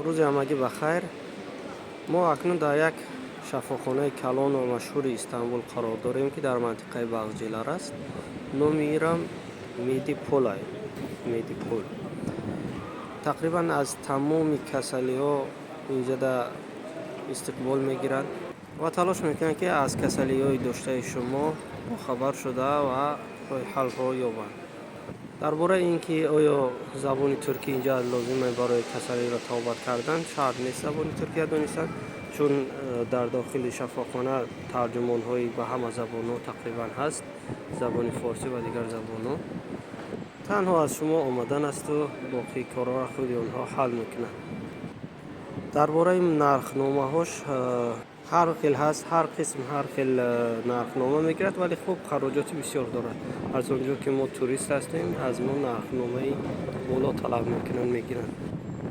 Рӯзи ҳамагӣ ба хайр. Мо акнун дар як шафохонаи калону машҳури Истанбул қарор дорем, ки дар мантиқаи Бағджилар аст. Номи ирам Медиполай, Медипол. Тақрибан аз тамоми касалиҳо инҷода истиқбол мегиранд ва талош мекунанд, ки аз касалиҳои доштаи шумо бохабар шуда ва роҳи ҳалҳо ёбанд. Дар бораи ин ки оё забони туркӣ инҷа лозиме барои касалиро табобат кардан, шарт нест забони туркия донистан, чун дар дохили шафохона тарҷумонҳои ба ҳама забонҳо тақрибан ҳаст, забони форсӣ ва дигар забонҳо. Танҳо аз шумо омадан асту боқии корҳоро худи онҳо ҳал мекунанд. Дар бораи нархномаҳош ҳар хел ҳаст, ҳар қисм ҳар хел нархнома мегирад, вале хуб, хароҷоти бисёр дорад. Аз он ҷо ки мо турист ҳастем, аз мо нархномаи боло талаб мекунанд, мегиранд.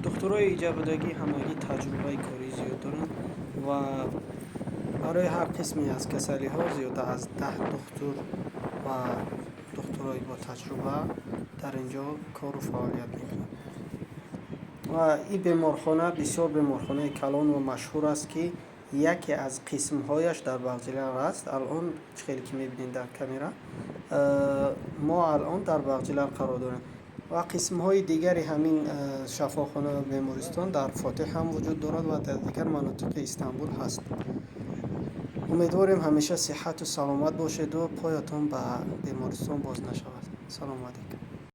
Духтурои иҷабудагӣ ҳамагӣ таҷрибаи корӣ зиёд доранд ва барои ҳар қисме аз касалиҳо зиёда аз 10 духтур ва духтурои ботаҷруба дар ин ҷо кору фаъолият мекунанд. Ва ин беморхона бисёр беморхонаи калон ва машҳур аст, ки яке аз қисмҳояш дар Бағджилар аст. Алон чӣ хеле ки мебинед дар камера, мо алон дар Бағджилар қарор дорем ва қисмҳои дигари ҳамин шафохона ва бемористон дар Фотиҳ ҳам вуҷуд дорад ва дар дигар манотиқи Истанбул ҳаст. Умедворем, ҳамеша сиҳату саломат бошеду поятон ба бемористон боз нашавад. Салому алайкум.